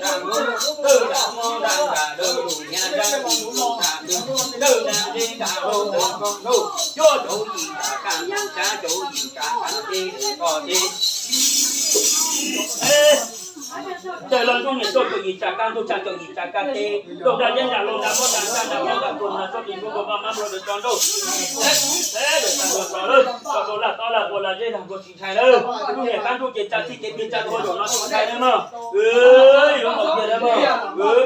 nram lub, twb nram hmo nram nram lub lus niag nrab tis lus nram lub, twb nram zeb nram lub tus koj ntuj, cuaj caum yim nram kaj ntuj, xya caum yim nram kaj teb koj teb. Ntawm los ntuj niam cuaj caum yim nram kaj ntuj, xya caum yim nram kaj teb, lub nram zeb nram lub nram hmo nram nram nram hmo nram tus nram tsob tis ntuj nkaus maj mab nplua ntuj tso ntuj. Ntawm tag nrho tso lawm, tso rau laj tob laj ua laj zeb laj npua tsis ntshai lawm. Ntuj niam kaj ntuj ces tsa txij kev plig tsa tuag zaum no tsis ntshai lawm mog. Lub npaum tiag lawm mog.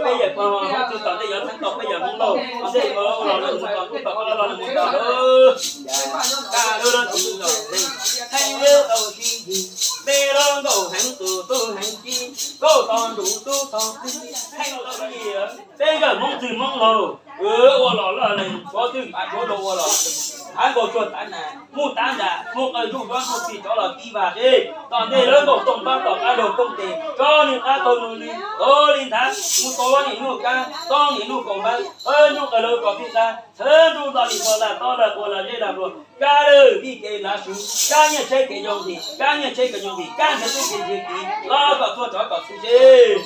Peb yawm pog hoob twg tom ntej yuav txheeb tau peb yawm Hmoob lauj, tom ntej yuav ua los lawm mus tom ntej tom qab los lawm mus tom lawm. Kaj lub lub tis los leej, theej tau sib yig, peb lub nkaus heev tus tub heev tib, nkauj tog ntsuj tub tog tib, theej tau sib yig. Peb nkawm Hmoob txwg Hmoob laug, ua los loj leeg, tshuav twj npav tshuav dua ua los, hav nkaus tsuag tav nas, muj tav nram, muj qawg ntsuj duab ntsuj txig rov los tib vaj zeb. Tom ntej lawv nkaus tooj pab tom qab nraug tooj tes, tsob nws qab taug nws li, tau li nthav, mus tau niam nuj kab, tau niam nuj kaus npab, nyuj qawg lawv kom tib qab, txhawv ntuj nto li txog laj tob laj ua laj zeb laj npua, kab lawm vij kev lav su, kab nyiaj tsheb kev yoo vim, kab nyiaj tsheb kev yoo vim, kab ntshav tub kev ntshav kiv, los kom tuag rov kom txhij seb.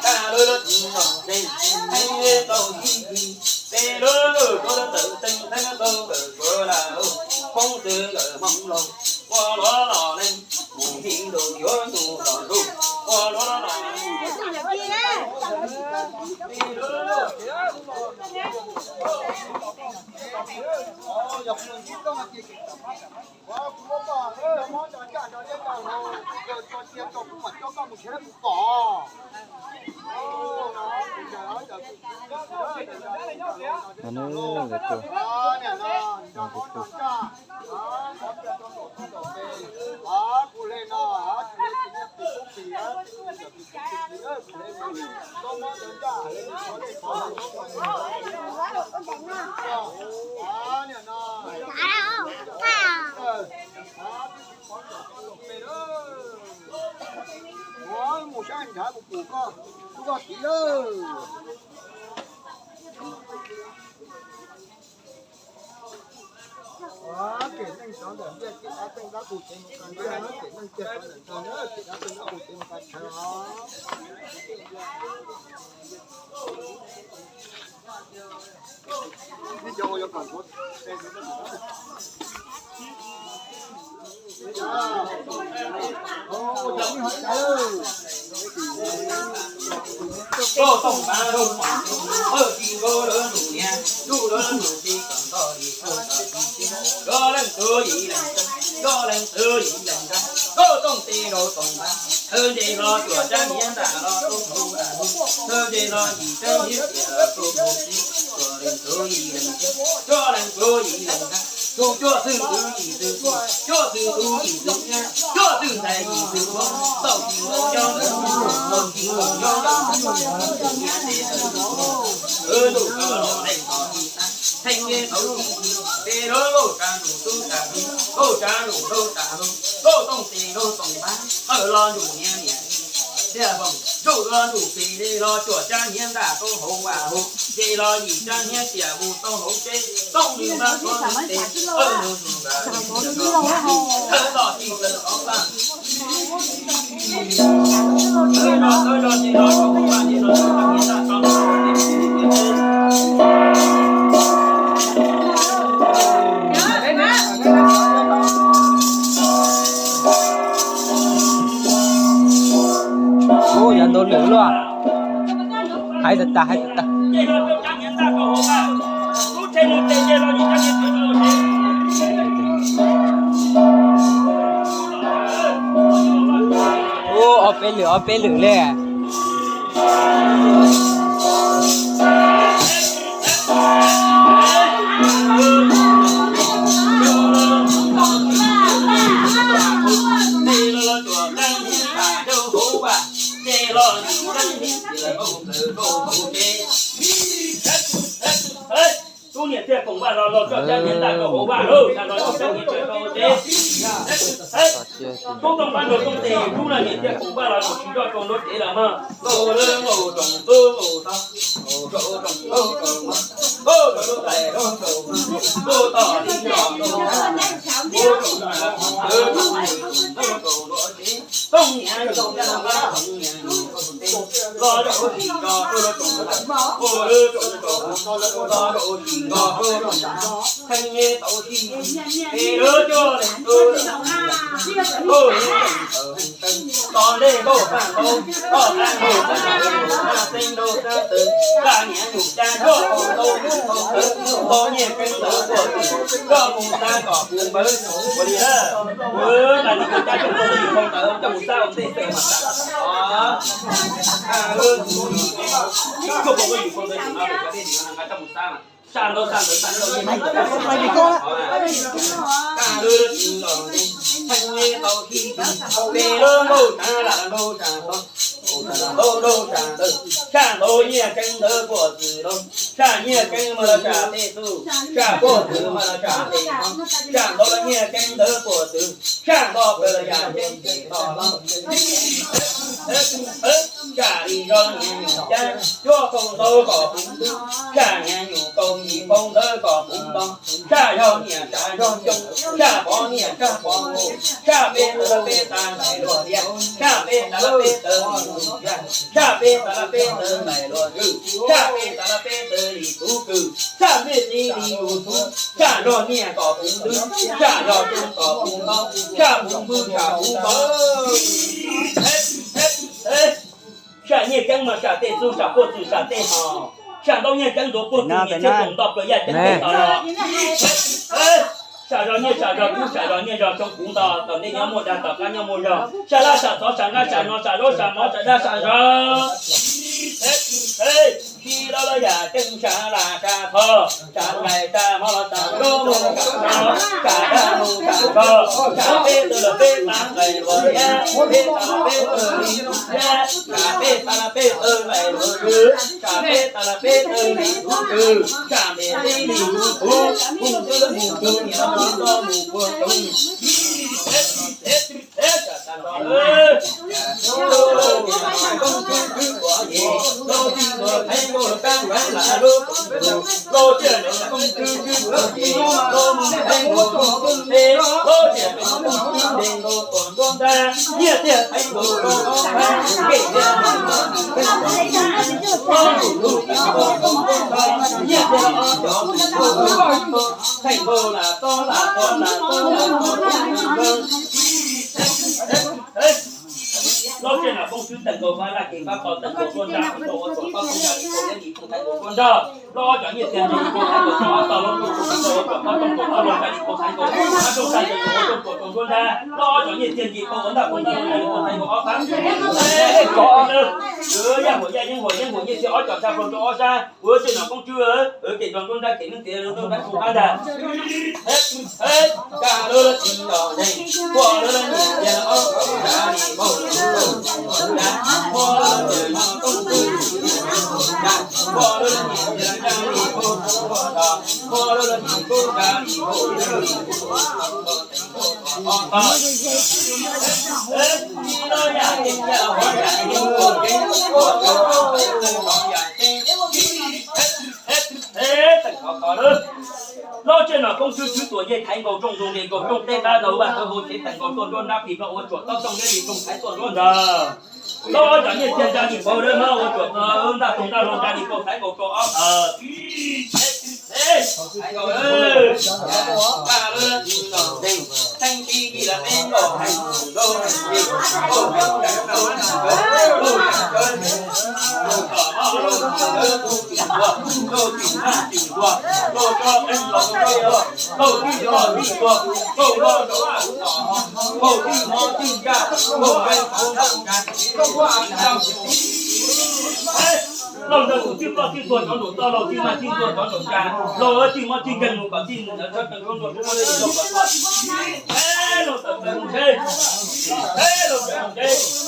Kaj lub lub tis los leej, theej tau sib yig, peb lub lub tawm teej theej tau nkawm suav laj, Hmoob txwg nkawm Hmoob laug, ua luaj los leej, mus hib ntuj yuav ntuj los ntuj, ua luaj los leej. Mus saib nrhav kuv pum koj, koj tiv lawm. Ces neej sawv ntawm ntiaj teb dab teej dab qus ces mus qas ntiaj, ces neej tiag sawv ntawm ntiaj teb dab teej dab qus ces mus qas tshav os. Nkauj tooj npab nraug mos, pawg tsis nkauj lawv ntuj niag, ntuj lawv ntuj tsis kom nto li, nto tsis tsis, nto leej twg yim leej, nto leej twg yim leej nrag, nkauj tooj tes nraug tooj npab, thawj ntse hlo cuam tsab hniav ntaj los tub hauv, thawj ntse hlo yim tsab hniav tias tub hauv tib, cuaj leej twg yim leej, cuaj leej twg yim leej nrag, tus cuaj xwb twg yim xwb, cuaj xwb twg yim xwb nrag, cuaj xwb ntxhais yim xwb npog, tau tsis nkaus nyob ntawm, tau tsis nkaus nyob ntawm, ntuj los leej tau tib tag, theej nyiaj tau tib tib, peb lub nkauj tsa nraug tub tsa hluas, nkauj tsa nraug nraug tsa hluas, nkauj tooj tes nraug tooj npab, qawm los nraug niag niam, xiab voos nraug los nraug pes, los cuam tsab hniav ntaj tau hauv vaj hauv, ces los yim tsab hniav tias mus tau hauv tsev, tooj nws npab txog nws tes, qawm nraug nraug npab, thawj los tsis plaws qhov npab. Thawj los, thawj los ces los tau hauv vaj ces los tau tsab hniav ntaj tso. Hais tas tas, hais tas tas. Ua ob peb lwm, ob peb lwm li. Tub niam thiaj koom vaj los los tso cab niam ntag rau hauv vaj lauj, tag los tso cab niam ntag rau hauv tsev. Tub tooj pab nrog tub tes, tub no niam thiaj koom vaj los los tsis nrog rau nruab tsev los mas. Tooj niam los rau sim nco, los rau sim nco, theej nyej tau si, es lawv coj los ntej nkaus paj ntaub, toj qab nkaus paj ntaub, xeeb nraug xeeb tawv, nqa niam nyuam cas coj mus tau hnub tau ntawd, tau nyiaj keeb ntawd puag tim, coj mus xa kom puv npawv ua li na. Nqa niam nyuam cas coj mus yus phau ntawd coj mus xa ua ntej xwb mas xa. Coj mus yus phau ntawd tim no, cov dej tim no nqa coj mus xa mas. Xa ntawd xa ntawd xa ntawd. Peb lub nkaus tsav lam nkaus tsav tod, nkaus nkaus tsav ntawd, tshaj ntawd nyiaj keeb ntawd puag txwv los, tshaj nyiaj keeb mas los tshaj tej txuj, tshaj puag txwv mas los tshaj tej no, tshaj ntawd los nyiaj keeb ntawd puag txwv, tshaj nto plaws los yam ceeb ces tod los. Tshaj li zog niam nyuam cab cuaj kaug ntau kom puv ntub, tshaj niam nyuam kaum yim phau ntawd kom puv nto, tshaj zog niam tsav zog xyoo, tshaj pov niam tshaj pov nkaus, tshaj peb tawv peb taw nqaim luag liab, tshaj peb taw peb tawv li tus yaj, tshaj peb taw peb tawv nqaim luag zwj, tshaj peb taw peb tawv li tus kws, tshaj mej txiv li yus tub, tshaj zog niam kom puv ntub, tshaj zog xyoo kom puv nto, tshaj puv npwg tshaj puv nto. Sam nyiaj keeb mas sam tej txuj, sam puag txwv sam tej hom, sam ntaub nyiaj keeb ntuav puag txwv niam txiag koom nto plaws yaj ceeb tej tod los. Sam zog nyiaj sam zog kub, sam zog nyiaj zog xyoo puv nto, tom ntej nyob muaj dag tom qab nyob muaj zog, sam laj sam txhov sam nqaj sam no sam zaub sam mov sam dab sam zog. Sib los los yam ceeb sam laj sam txhov, sam nqaij sam mov los sam zaub mov sam zog, sam dab mov sam zog, sam peb tawv los peb taw nqaij luag liab, peb taw los peb tawv li yaj, sam peb taw los peb tawv nqaij luag zwj, sam peb taw los peb tawv li tus kws, sam mej txiv li tus tub, mus twb mus tug niam mus txoj mus puag tsoov. Plaub tsiaj nom kooj tswb teem nkaus vaj laj kev pab qos teem nkaus tuaj nrag, ua tuam toj kooj nrag li kaus liab li kooj thaiv nkaus tuaj nrag. Plaub ob cov nyiaj txiag nrog li kaus thaiv nkaus tuaj ob tog lub tuj, ua tuam toj kooj nkaus tuaj nrag li kaus thaiv nkaus ob rooj sab ncaws nkaus ua rooj tuam tsaus nruab nrag. Plaub ob cov nyiaj txiag nkim pau ua ntaj kooj nkaus nrag li kaus thaiv nkaus ob phab. Ej, kov na, yaj huam yaj yeeb huam yeeb huam nyiaj txiag ob cov tshaj plaws rau ob sab. Ua tsiaj nom kooj tswb, ces nrog nruab nrab kev neeb kev nruab nrab tub qab ntag. Kaj lub tsis nto neeg, ua lub nyiam tiag ob nrab li pau, ua lub nyiam nom kooj tswb, ua lub nyiam tiag nrab li pau, ua lub nyiam kub nrab li pau. Plaub tsiaj nom kooj tswb tswb tuam yej thaiv nkaus rooj ntug nqi nkaus rooj teb qab ntau vaj tawv hauv tsev teem nkaus tuaj nruab nrab plig ploog ua tsuam tob tooj liab li ploog thaiv tuaj nruab nrag. Plaub ob cov nyiaj txiag nrag li pau dawb mab ua tsuam ntaj toog ntaj hlau nrag li pau thaiv nkaus rau ob phab. Lauj, nrog tus txij ploj txij tuag cov nraum toj, laug txij maj txij tuag cov nraum cas, laug txij mob txij nkeeg mus kom txij ntawd tshawb pees khaub ntuag rau laug kom tuag. Laug tawm plaws mus seb, laug tawm mus seb, laug tawm mus seb.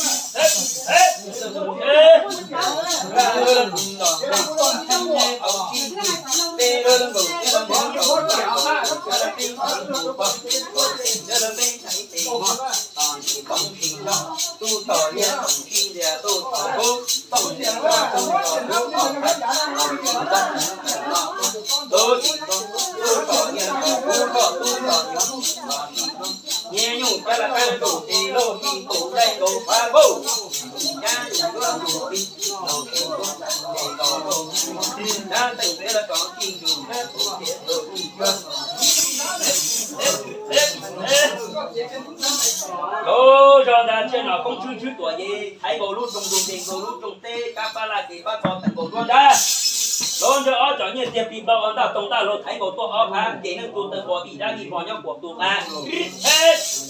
Lub zog ntawd Tsiaj Nom Koob Tswb Tswb Tuam Yev thaiv nkaus lub rooj ntug ntes nkaus lub rooj teb kab pab laj kev pab tso tawm nkaus duab ntag. Lub ntsawg ob cov nyiaj tiag pis nplau ua ntaj toog ntaj laug thaiv nkaus tuaj ob phav, ces neej tug taw pos vij dab vij vog nyob kuam tus qab.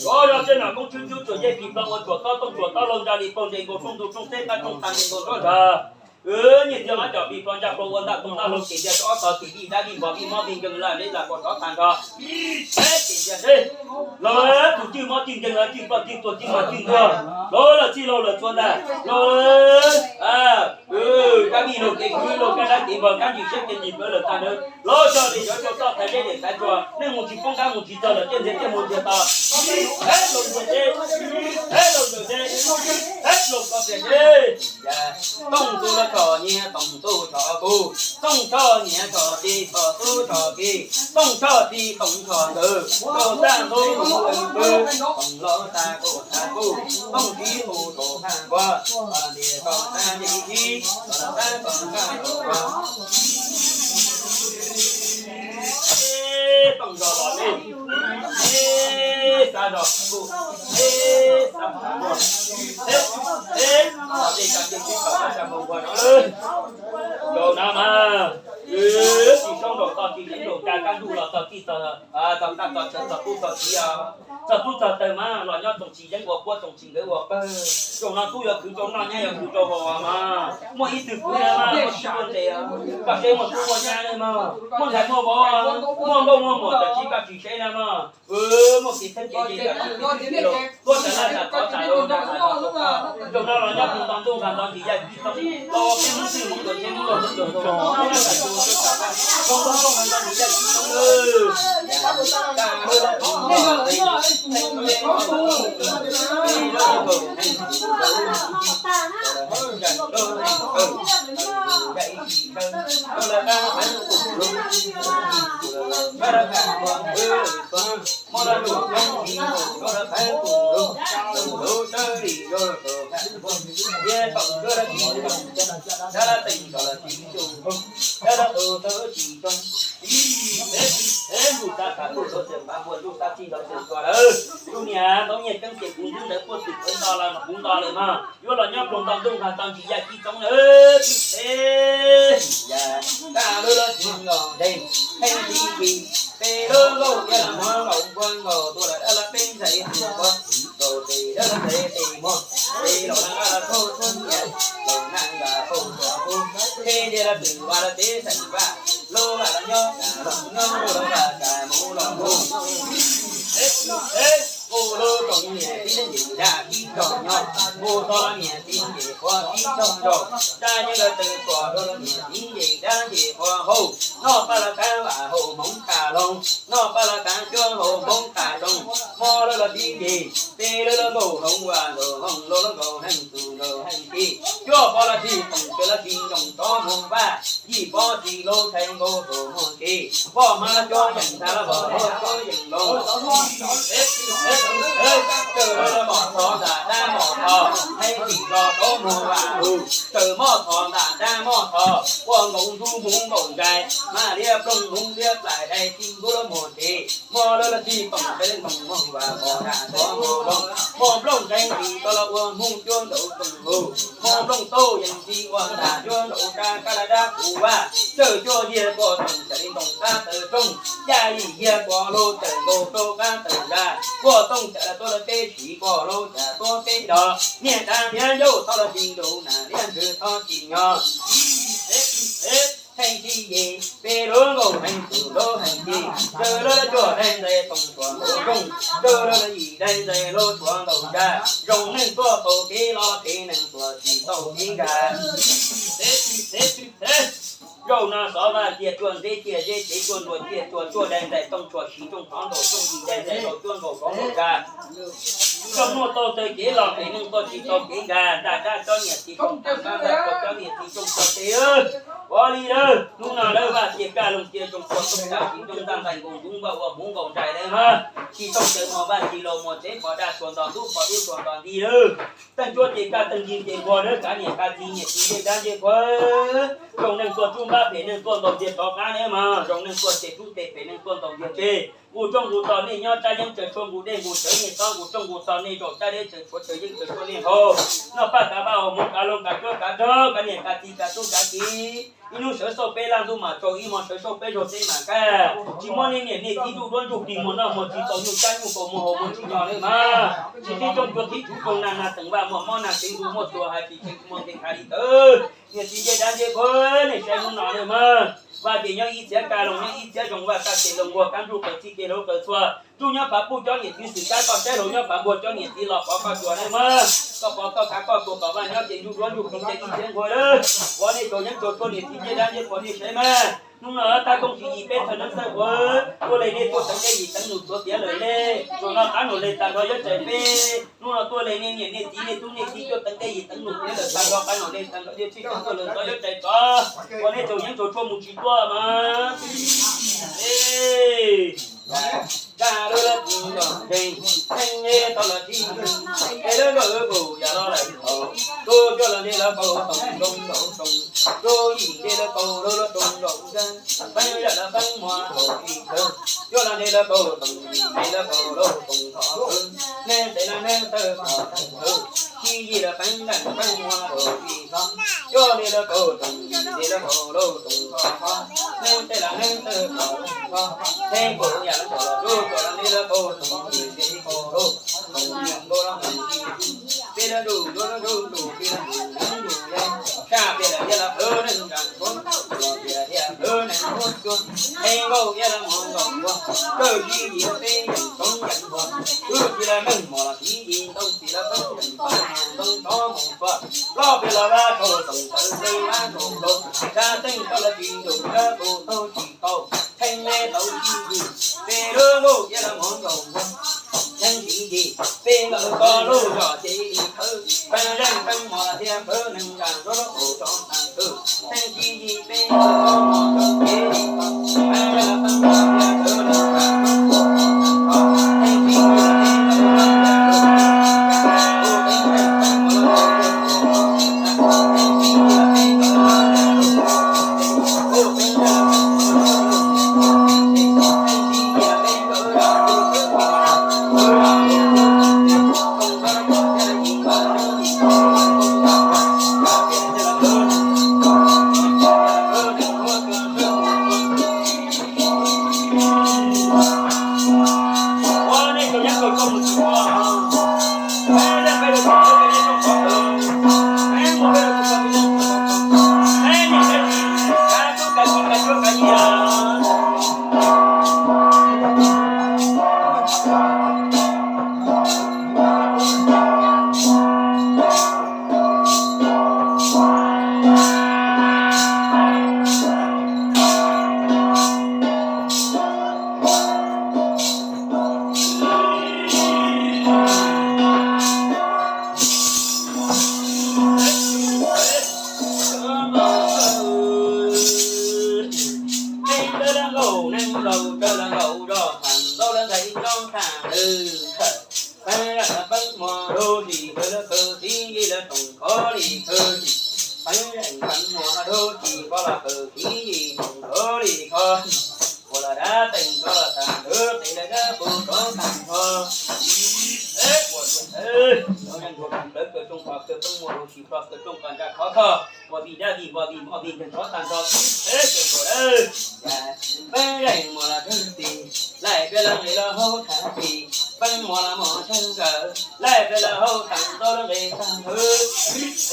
Lub zog Tsiaj Nom Koob Tswb Tswb Tuam Yev pis nplau ua tsuam tob tooj tsuam tob laug ntsa li paug ntes nkaus rooj ntug rooj teb kab rooj tag ntes nkaus duab nrog. Nyiaj tiag ob cov pis nplau ntsa plaus ua ntaj toog ntaj laug ces ntiag rau ob tog ces vij dab vij vog vij mob vij nkeeg laj neb lam pos rov tag nrho. Ces ntiag seb, laug tus txij mob txij nkeeg, laug txij ploj txij tuag txij maj txij ntuag, laug lawv txij laug lawv txhua ntag, laug kab vij laug kev kwv laug kab dab kev npog kab ntsis siab kev ntsis plawv lawm tag ntawd, laug txog li yuav rau toj thaiv zeb dem thaiv tsua, neej mus tsis poob kab mus tsis txog lawm tiaj ntxias tiaj mus ntxias tod. Heb laug ntxias zeb, heb laug ntxias zeb, heb laug koj ntxias zeb. Tooj tug los txhom nyiaj, tooj tug txhom kuv, tooj txhom nyiaj txhom txiv txhom tub txhom kiv, tooj txhom txiv tooj txhom nkawd, tooj txaj ntub mus lawm pw, tooj los tag kuj tag kuj, tooj txiv hu rau phaj npua, ntiag txhom tag ntiag ib, txhom tag txhom tag txhom kuv. Tooj zog los li, eb, xab zog kuj, eb, xab kuj, eb, eb, los li ka cia tib kom xab mus npua no. Nkaus na mas, tsis soob nraum toj tsis yeeb nraum cas, kab ntuj los txog txij txog, txog txaj txog chaw txog tub txog kiv os. Txog tub txog taw mas los nyob tsoom tsis yeeb ua puab tsoom tsis nkawv ua pawg. Zaum no tub yuav khwv rau noj nyab yuav khwv rau haus mas, muaj ib tug khwv na mas muaj tsis tuaj ntes, koj seb muaj tub muaj nyab ne mas, muaj ntxhais muaj vauv, muaj nkauj muaj muam tam sim koj tsis seb na mas. Muaj kev txheeb kev ze, tuaj tas laj tas tod tas laug, zaum no los nyob ploog nto ntuj nqa nto ntsis yaj kib txob, los peb Hmoob twg Hmoob tuam tsheb Hmoob laug Hmoob tuam ntoo, Hmoob laj tas tus tuaj tas pab, ploog nto ntuj nqa nto ntsis yaj kib txob na. Ntuj tab qha tuj ntawd tseem npav npua, ntuj tab txij ntawd tseem tuag lawm. Tus niam ntau nyiaj keeb ces kuv ntub ntawd puag twm kawv nto los kuv nto lawm mas, yuav los nyob ploog nto ntuj nqa nto ntsis yaj kib txob na. Tib teb, yaj, kaj lub lab tsis los nteeg, theej tib kis, peb lub nkauj tiab los muab nkaus npua nkaus tuaj lawm dab lab peb ntxhais tus npua, nkaus tes dab lab ntxhais tes muag, tes laus lab lab thauj thub nyias, laus naj nkas pauj txhua tub, peb ntiag lab twm vaj lab teb xeem vaj, lub vaj los nyob kas los nyob, lub vaj kas mus los mus. Mus lub rooj niam tib nce yaj kib tog nyob, mus txog los niam tib nce qhua kib tog nraug, dab nyob lawv tawm tuaj rau los niam tib nce dab nce qhua hauv, noj paj lab tab vam hauv hmoov tas loo, noj paj lab tab cuab hauv hmoov tas zoo, mob lawv los tib nce, peb lawv los nkaus hloov vaj nkaus hloov lub los nkaus heej tus nkaus heej tij, cuab pov los tsis toom kawg los tsis ncoos rov mus vaj, yim pov tsis lub tshais nkaus rau muag kev, poj hmab los cuab yeem ntag los poj hmab los cuab yeem loo. Tawm los mom thov ntam dab mom thov, heej tim los rov muag vaj lug, tawm mom thov ntam dab mom thov, ua nkaus ntxub hmoov nkaus ntsais, mas liab ploog hmoov liab plais dai tij Ntuj los muag tsev, muag lawv los tsis toom peb leej toom muag hu vas pom dam tuav muag nplooj, muag nplooj nqeeb tis tau los ua hmoo cuab ntaus rooj hu, muag nplooj tauj yees tsis ua ntam cuab ntaus rab kab las dab kuv vaj, txawj cuab yiag kuas toom tawm li ntoos qab tawm rooj, yaj yim yiag kuas lug tawm nkaus rau qab tawm zag, kuas tooj tawm los tuaj lawv peb siv kuas lug tawm tuaj peb dog, niag dab liab ncauj tau los tsis nrug nam liab ntswg tau tsis nyob. Theej tsis yim peb lub nkaus heev tus lub heev ci, raws lawv cuaj daim ntxais toom tsuas ntaus rooj, raws lawv yim daim ntxais lug tsuas ntaus zag, zoo neeg tuaj tau kev los phem neeg tuaj tsis tau kev nkag. Zaum no xov vaj tiag cuaj ntxeb tiag zeb cev cuaj nruas tiag cuaj cuaj daim ntxais toom tsuas siv rooj qhov ntaus rooj yim daim ntxais ntaus cuab nkaus qhov ntaus zag. Tsoom muaj tau taw kev los phem neeg tuaj tsis tau kev nkag, ntaj dab cov niam txiv tsoom tag ntab ntaj tau cov niam txiv tsoom txog tes. Ua li lawm hnub no lawv vaj tiag kaj loog tiag zoo txhua tsoom tag siv rooj ntaj ntais nkaus ntxuv npaj ua hmuv nkaus nraim lawm mas, tsis tau caws muag vaj tsis laus muag tsev pom daj tsuag nto ntub pom dub tsuag nto nti lawm. Teej cuab ces kaj teej nti ces nquag lawm kav niam kav txiv niam txiv ncej dab ncej qhuav. Zoo neeg tuaj rub npab phem neeg tuaj ntaus ntiag rov qab ne mas, zoo neeg tuaj tseg rub tes phem neeg tuaj ntaus ntiag tseg. Nqus rooj nqus tog nej nyob tsab yeeb tsawv tshuaj nqus dej nqus tsawv nej tob nqus rooj nqus tog nej zaum tsab deb tsawv tshuav tsawv yeeb tsawv tshuaj nej hau. Noj paj kav vaj haus hmoov kav loo kav cuab kav rog kav niam kav txiv kav tub kav kiv. Ib hnub sawv xauj peb laj ntuj mam tsaus ib hmo sawv xauj peb zaug teb mam kaj. Tsis muab nej niam nej txiv ntuj duab ntsuj plig muag noj muag tsis tau nyuj cab nyuj kaus muag haus muag tsis nyo li mas. Tsis tib rooj cuag tib tsuv rooj nag nag teem vaj muag mob nag teev ntuj muaj txuas hais tsis tseem muag nkees hais li tawv. Niam txiv ncej dab ncej qhuav nej saib hnub no li mas. Vaj ces nyob ib txhiab kaj loog nyob ib txhiab zoo vaj kaj ces loog nquag kab ntsuj qawv txij kev hluav qawv txhua. Ntsuj nyob phav puj cov niam txiv xwm kab toj saib hluas nyob phav npua cov niam txiv los pov koj tsuas ne mas. Koj pov koj kav koj tsuas kom vaj nyob ces ntsuj duab ntsuj plig ncej ib txhiab nquag lawm. Ua nej tsaus yeeb tsaus tshuaj niam txiv ncej dab ncej qhuav nej saib mas. Hnub no tab koob tsis yim peb thawj neeb xeeb qhuav tuaj li nej tuaj teev dej yim teev num tuav tiav lawm ne. Tsuas no qab num li tag nrho yuav tsaws peb. Hnub no tuaj li nej niam nej txiv nej tub nej kiv tuaj teev dej yim teev num tiav lawm tag nrho qab num li tag nrho yuav tshij teev tuaj lawm tod yuav tsaws tod. Ua nej tsaus yeeb tsaus tshuaj mus tsis tuaj mas. Zaj lub lub tus nkaus nkeeg, theej neb tau los tib nkeeg, es lub nkauj lub kaus yam los lawm thaum, rub cuaj los nte lawv kaus toom zoo nkaus toom, rub yim nte lawv kaus lub lub toom nkaus nkeeg, peeb zam lawv peeb muag haus ib kawg, cuaj los nte lawv kaus toom yim nte lawv kaus lub toom thov kawg, neeg tes lawv neeg tawg thov toom kawg, tsis yim lawv peeb nteeg peeb muag haus ib kawg, cuaj nte lawv kaus toom yim nte lawv kaus lub toom thov kawg, neeg tes lawv neeg tawg thov toom kawg, theej kaus yam lawv kaus los rub cuaj los nte lawv kaus toom yim nte kaus lub toom yim nkaus los mus ib kawg, peb lawv ntuj ntuj ntuj ntuj peb lawv ntuj ntuj ntuj yeej, sab peb lawv yaj lawv plhws neeg nram nkuaj, los peb lawv yaj plhws neeg nkuaj cuag, theej nkaus yaj lawv muag nkaus nkuaj, kawg tsis yim peb yeem tsoov yeem nkuaj, wb tsis lawv neeg mos los tsis yim ntoo tsis lawv peeb yeem tsoov ntoo tov mus tsuag, los peb lawv vaj tshau toom tawv xeeb vaj tshau tau, sab teej tau lawv tsis nrug lawv tus tau tsis tau, theej neb tau tsis yim, peb lub nkauj yaj lawv muag nkaus nkuaj, theej tsis yim, peb nkawd koj lub zos ces li khawb, peeb zeej peeb mos los thiab khawb neeg nram nruab lub kaus tso tag khawb, theej tsis yim, peb nkawd koj mos rau kev li khawb, peeb zeej peeb mos los thiab khawb neeg nram nruab lub kaus tso tag khawb, theej tsis yim, peb nkawd koj mos rau kev li khawb, peeb zeej peeb mos los thiab khawb neeg nram nruab lub kaus tso tag khawb, theej tsis yim, peb nkawd koj mos rau kev li khawb, peeb zeej peeb mos los thiab khawb neeg nram nruab lub kaus tso tag khawb, theej tsis yim, peb nkawd koj mos rau kev li khawb, peeb zeej peeb mos los thiab khawb neeg nram nruab lub kaus tso tag khawb, Neeg dawb dawb nkaus neeg laus dawb dawb nkaus zog tham ntau lawv ntxhais ib nrob tham lwm thawm. Peeb zam lawv peeb muag rau tsis kawg lawv kawg tib yim lawv toom kho li kawg. Peeb zeej peeb muag rau tsis kho los kawg tib yim toom kho li kho. Ua los dab teem rov los tag ntawd qis lawv dab pus rov tag nrho. Ua zeeg ua plawv kawg rooj qhov kawg poob muaj lub tsis ploj kawg rooj qhov nraj khov kho. Ua vij dab vij vog vij mov vij nkeeg rov tag nrho. Peb zeeg muas los thawj tis, laij peb los nqis los hauv thaj tis, peb muas los mos thawj nkawm, laij peb los hauv tag nrho los nqis tag nrho.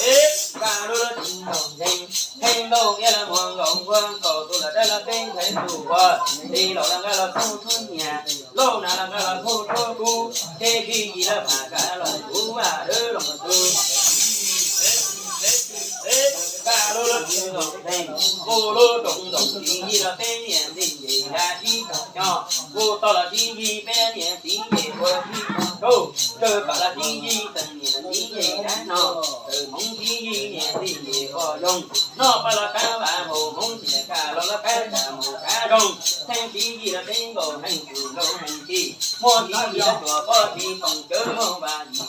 Peb kaj lub lub tsis nkaus ntseeg, peb nkaus iab los muas nkaus npua, nkaus tus los dab los peb nqhis tus ua, tis laus los nqa los txhub txhub nyias, lauj nas los nqa los txhub txhub kub, ces tsis yim los pham kaj los kuv vaj dawb los tus. Kaj lub lub tsis nkaus ntseeg, kuv lub rooj nkaus tsis yim los peb niam txiv nce ya sib tog nyo, kuv tau los sib yim peb niam txiv nce ua sib tog rau, tsawg pam los sib yim xeem niam txiv nce dab no, tsawg hmoov sib yim niam txiv nce ua zoo, noj paj los qab vam haus hmoov, txias kaj los los qab vam haus qab zoo, theej sib yim los peb nkaus heej tsuj nkaus heej ci, muaj sib yim los tsuas poj tsis foom cawv muaj vam yim